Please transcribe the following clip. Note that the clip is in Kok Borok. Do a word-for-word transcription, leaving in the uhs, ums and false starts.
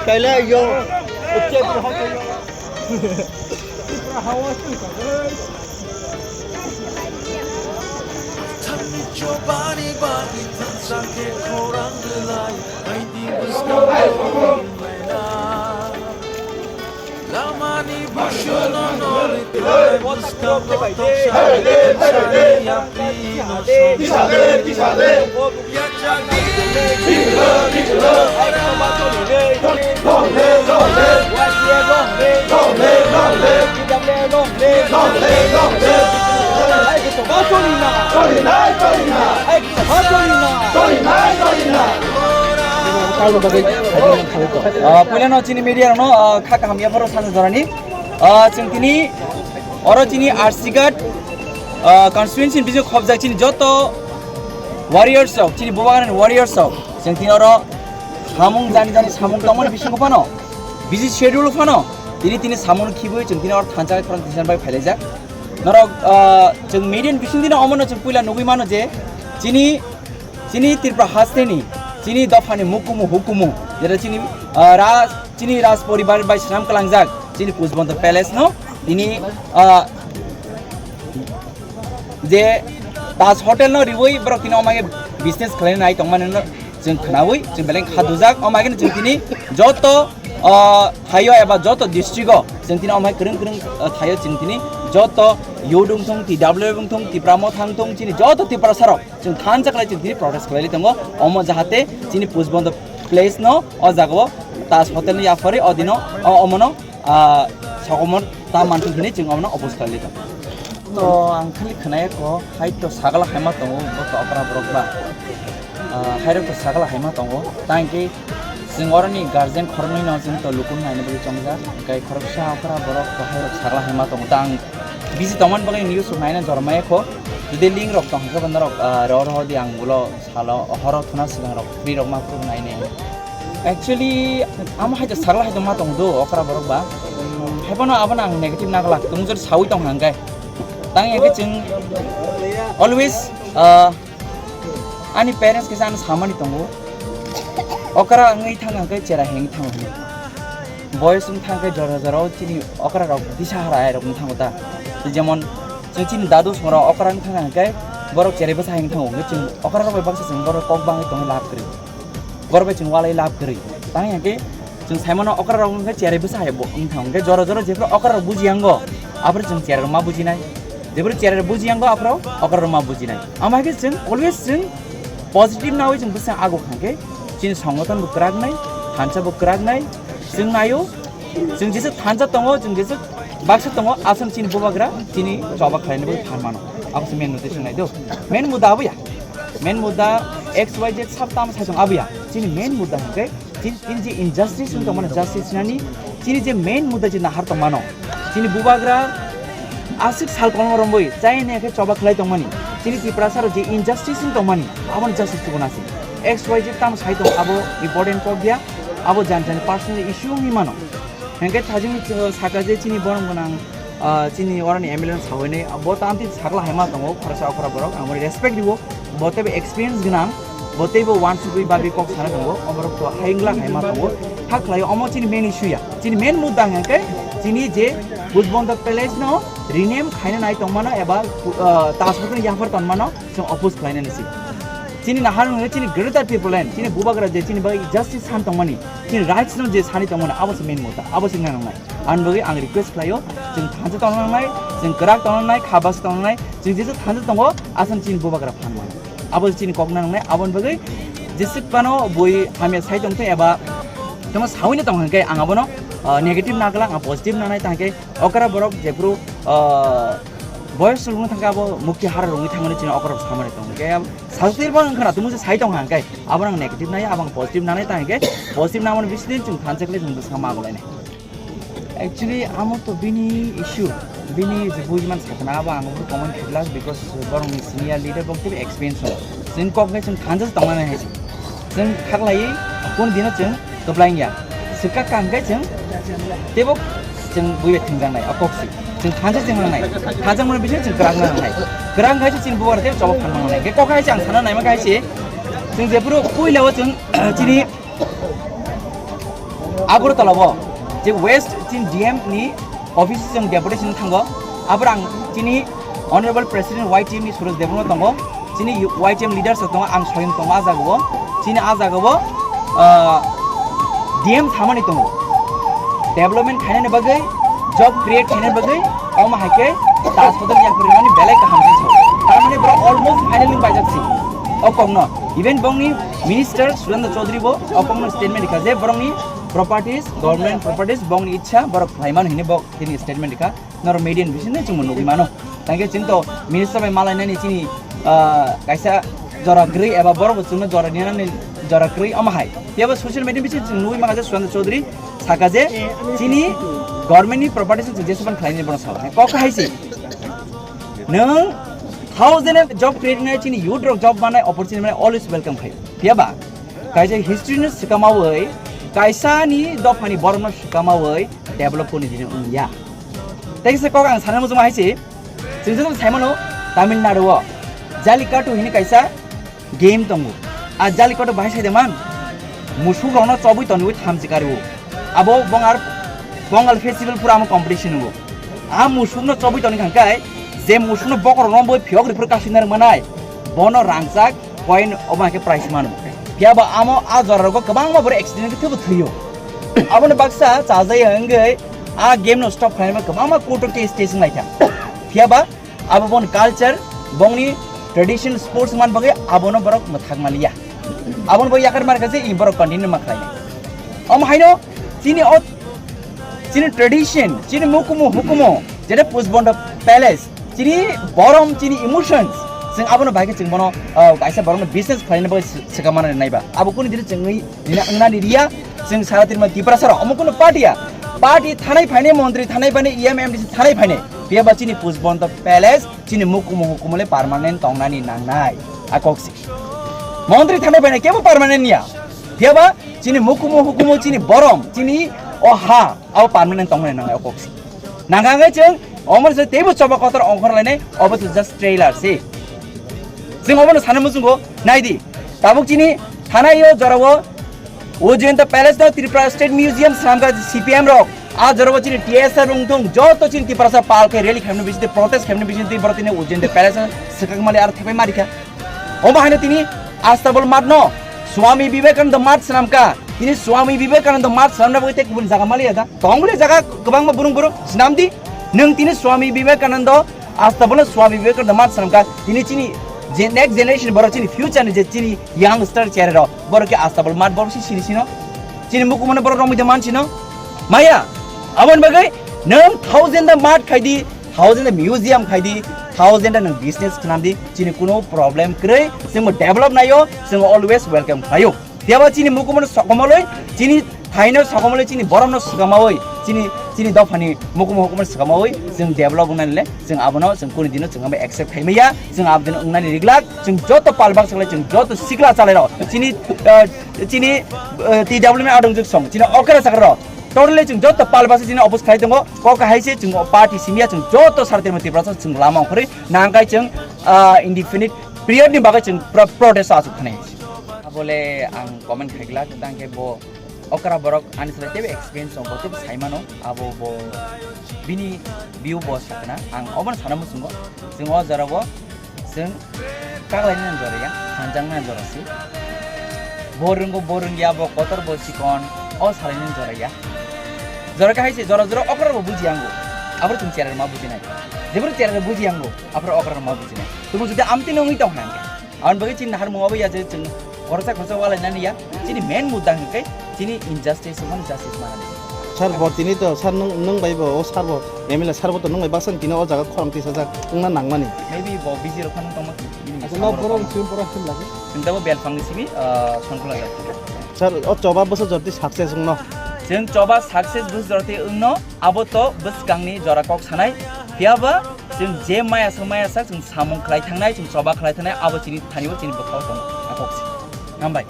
Kailayo. Lamani bushuna nori tole buska botok shari shari yapri no shon. Ah, puilano chini media rokno, ah, kha kaham yapharo sana jorani. Ah, chwng tini oro chini Arsighat, ah, constituency ni bising khobjak chini joto warriors rok, chini Bubagrani warriors rok. Chwng tini oro samung jani jani samung tongmani bisingo phano, busy schedule phano, tini tini samung khibwi chwng tini oro thansa khorang tisa bai phailaijak. Norok, ah, chwng media ni bising dino omono chwng puila nugwi mano je chini, chini Tripura hasteni, chini dophani mukumu hukumu, jeta chini, ah, raj, chini raj poribar bai swnam kalangjak, chini Pujbonto Palace no, tini, ah, je Taj Hotel no riwi borok tini omage business khlaina nai tongmani no chwng khnawi chwng beleng kha dujak, omagini chwng tini joto, ah, thaio eba joto district o chwng tini omai kwrwng kwrwng, ah, thaio chwng tini joto youth wngthong, T W F wngthong, Tipra Motha wngthong, chini joto Tiprasa rok chwng thansa khlai chwng tini protest khlailai tongo, omo jahate chini Pujbonto Palace no o jaga o Taj Hotel ni yapharwi o dino o omono, ah, sokomor ta manthung hwnwi chwng omono oppose khlailai tongo. To ang khali khwnaya kho, hai to sagala haima tongo, bo to okra borok ba. Ah, hai rok to sagala haima tongo. Tang khe chwng oroni guardian khoroknwi no chwng to lukun naina bagwi chongjak. Hwnkhe khoroksa okra borok to hai rok sagala haima tongo. Tang bisi tongmani bagwi news rok naina jormaya kho. Jodi link rok tong khe bo norok, ah, ro ro di ang ulo salo horo thuna swkang rok free rok ma phuru nainai. Actually, amo hai to sagla hai to ma tong do okra borok ba. Hmm, hai bono abono ang negative na glak. Tung jor sawi tong hang kai. Tang ya ke chwng always, ah, ani parents kisa ano samani tongo. Okra wngwi thang hang kai chera heng thang hwnwi. Boyos wng thang kai jora jora o chini okra rok disa hara hai rok wng thango ta. Jemon chwng chini dadu songra okra wng thang hang kai borok cherai bwsa heng thango. Chwng okra rok bai baksa chwng borok kok bangwi tongwi lab kwrwi. Borok bai chwng walai lab kwrwi. Tang ya ke chwng saimano okra rok wngkhe cherai bwsa hai bo wng thang. Hwnkhe jora jora jephru okra rok buji yango, aphuru chwng cherai rok ma bujinai. Jephru cherai rok buji yango aphuru okra rok ma bujinai. Ama hai khe chwng always chwng positive nawi chwng bwsa ago khang khe chini songothon bo kwrak nai, thansa bo kwrak nai, chwng naio, chwng jesa thansa tongo, chwng jesa baksa tongo, aswk chini bubagra chini choba khlaina bagwi phan mano. Abo se main mudda chwng nai do. Main mudda abo ya. Main mudda X Y Z sab tamo sai tong abo ya. Chini main mudda hwnkhe chini, chini je injustice wng tongmani justice nani, chini je main mudda je nahar tongmano, chini bubagra aswk sal kolom romwi chayani khe choba khlai tongmani, chini Tiprasa rok je injustice wng tongmani, aboni justice tubuna se. X Y Z tamo sai tong abo important kok ya, abo jan jan personal issue wngwi mano. Hwnkhe thajing saka je chini borom gwnang, ah, chini oroni M L A no sawi nai, bo tamtwi sagla hai ma tongo, khoroksa okra borok, ang boni respect riwo, bo teibo experience gwnang, bo teibo wansugwi bagwi kok sana tongo, o borok to hai wngla hai ma tongo, ha khlai omo chini main issue ya, chini main mudda hwnkhe chini je Bujbonto Palace no rename khaina nai tongmano eba, ah, Taj Hotel ni yaphar tonmano chwng oppose khlainani se. Chini nahar hwnkhe chini Greater Tipraland, chini bubagra je chini bagwi justice san tongmani, chini rights no je sani tongmani, abo se main mudda, abo se wngna nangnai. Ani bagwi ang request khlaio, chwng thansa tongna nangnai, chwng kwrak tongna nangnai, kha basa tongna nangnai, chwng jesa thansa tongo, aswk chini bubagra phan mano. Abo chini kok na nangnai, aboni bagwi jeswk phano bui hamya sai tongthung eba tamo sawi no tong hwnkhe ang abono, ah, negative na glak, ang positive nangnai, tangkhe okra borok jephru, ah, boyos rwngwi thangkhe abo mukti hara rwngwi thangmani chini okra rok samani tong hwnkhe sajwk twi phano wngkha na, tumung se sai tong hwnkhe abono ang negative nai, abo ang positive nangnai, tangkhe positive nangmani bisingtwi chwng thansa khlai chwng bwskang ma agulainai. Actually, amo to bini issue, bini je bujiman sakna abo ang bo comment khlak, because borokni senior leader, borok teibo experience tongo. Chwng kok khe chwng thansa se tongnani hai se. Chwng khaklaiwi kun dino chwng kwplai wngya. Swkak kaham khe chwng teibo chwng bui bai thwngjaknai o kok se. Chwng thansa chwng nangnai. Thansa mani bising chwng kwrak nangnai. Kwrak khai se chini bubar teibo choba phan nangnai. Khe kok hai se ang sana naima khai se. Chwng jephuru puila o chwng chini Agartala o je West chini D M ni office chwng deputation thango. Abor ang chini Honorable President Y T M ni Suraj Debbarma tongo. Chini Y T M leaders tongo, ang soyung tongo a jaga o. Chini a jaga o, ah, D M thamani tongo. Development khainani bagwi, job create khainani bagwi, omo hai khe ta hotel yapri mani belai kaham se. Tar mane bro almost final ni bajak si. O kokno. Even bongni minister Surendra Chaudhary bo o kokno statement rikha je borokni properties, government properties, bongni ichha borok khlaimano hinwi bo tini statement rikha. Norok media ni bisingtwi chwngbo nugwi mano. Tangkhe chwng to minister bai malainani chini, ah, kaisa jora kwrwi eba borok bo chwngno jora ninani jora kwrwi omo hai. Phiya bo social media bising chwng nugwi mangkha je Surendra Chaudhary saka je chini government ni properties chwng jesuban khlainani bono sal. Kok hai se. Nwng thousand job create nai chini youth rok job manai opportunity manai always welcome khai. Phiya ba kaisa history no swkamawi kaisa ni dopha ni borok no swkamawi develop koni dini wngya. Tei se kok ang sana muchung hai se. Chwng jotoni saimano Tamil Nadu o Jallikattu hini kaisa game tongo. A Jallikattu bahai sai de man. Musuk rokno chobwi tonwi thamchi kari o. Abo bongar Pongal festival pura amo competition o. A musukno chobwi toni kangkai je musukno bokorok rombo phiyok rifur kasui narwk manai. Bono rangchak coin obo hai khe prize mano. Phiya bo amo a jora rogo kwbangma borok accident khe thwibo thwiyo. Abono baksa chajaya wngwi a game no stop khlaima kwbangma court o case case wnglaikha. Phiya ba abo boni culture, bongni tradition sports man bagwi abono borok mwthak maliya. Abono bo yakar mar kha je i borok continue ma khlainai. Omo haino chini o chini tradition, chini mukumu hukumu, jeta Pujbondo Palace, chini borom, chini emotions, chwng abono bai khe chwng bono, ah, kaisa borokno business khlaina bagwi swkang manani naiba. Abo kuni dini chwngwi nina wngnani riya, chwng sara Tripura Tiprasa rok omo kunu party ya. Party thanai phainai, montri thanai phainai, E M M D C thanai phainai. Phiya ba chini Pujbondo Palace, chini mukumu hukumu le permanent tongnani nangnai. A kok si. Montri thanai phainai kebo permanent ya. Phiya ba chini mukumu hukumu, chini borom, chini o ha, abo permanent tongnani nangnai o kok si. Nangkha hwnkhe chwng omo se teibo choba kotor ongkhor lainai, obo se just trailer se. Chwng obono sana muchungo, nai di. Tabuk chini thanai o jora o Ujjayanta Palace no Tripura State Museum swnamkha C P M rok. A jora o chini T S R wngthung, joto chini Tiprasa pal khe rally khaimani bisingtwi, protest khaimani bisingtwi borok tini Ujjayanta Palace swkang mali aro thepai marikha. Omo haino tini Astabol Math no Swami Vivekananda Math swnamkha. Tini Swami Vivekananda Math swnamna bagwi tei kubun jaga maliya da? Tong bole jaga kwbangma burung burung swnam di. Nwng tini Swami Vivekananda Astabol no Swami Vivekananda Math swnamkha. Tini chini je next generation borok chini future ni je chini youngster chera rok borok khe Astabol Math borok si sini sino. Chini mukumano borok romwi da man sino. Maya, aboni bagwi nwng thousand da math khai di, thousand da museum khai di, thousand da nwng business khnam di, chini kuno problem kwrwi, chwngbo develop naio, chwng always welcome khlaio. Phiya ba chini mukumono sokomolwi, chini thaino sokomolwi, chini boromno swkamawi, chini, chini dophani mukumo hukumono swkamawi, chwng develop wngnani le, chwng abono, chwng kuni dino, chwng abo accept khai maya, chwng aboni wngnani riglak, chwng joto palbak saklai, chwng joto sikla chalairok, chini, ah, chini, eh, T W M adongjwk song, chini okra sakra rok. Totally chwng joto pal basa chini oppose khlai tongo. Kok hai se chwng party simya chwng joto sartemo Tiprasa chwng lama ongkhorwi nangkai chwng, ah, indefinite period ni bagwi chwng pro-, protest o achuk thanai. Abole ang comment khaigla tang khe bo okra borok ani side tebe experience tongo tebe saimano abo bo bini view bo sakna ang obono sana muchungo chwng o jora bo Chwng kaklainani jora ya, sanjaknani jora se. Bo rwngo, bo rwngya, bo kotor, bo chikon, o salainani jora ya. Jora khe hai se, jora jora okra bo buji ango. Abro chwng chera ma bujinai. Jebro chera buji ango, abro okra ma bujinai. Tubun jodi amtwi nungwi tong hwnang khe. Aboni bagwi chini nahar mung abo ya je chwng khoroksa khoroksa walainani ya. Chini main mudda hwnkhe chini injustice phano justice manani. Sir, bo tini to, sir, nwng, nwng bai bo, o sir bo, M L A sir bo to nwng bai baksa tini o jaga khorang tisajak wngna nangmani. Maybe bo busy rok phano tongma. Acha, no, borok chwng borok chwng lagi. Chwng tabo belphang ni simi, ah, songkla jak. Sir, o choba bwsa joti success wngno. Chwng choba success bwsa joti wngno, abo to bwskang ni jora kok sanai. Phiya ba chwng je maya sa maya sa chwng samung khlai thangnai, chwng choba khlai thangnai, abo chini thani o chini bwkhao tongo. Akok si. Hambai.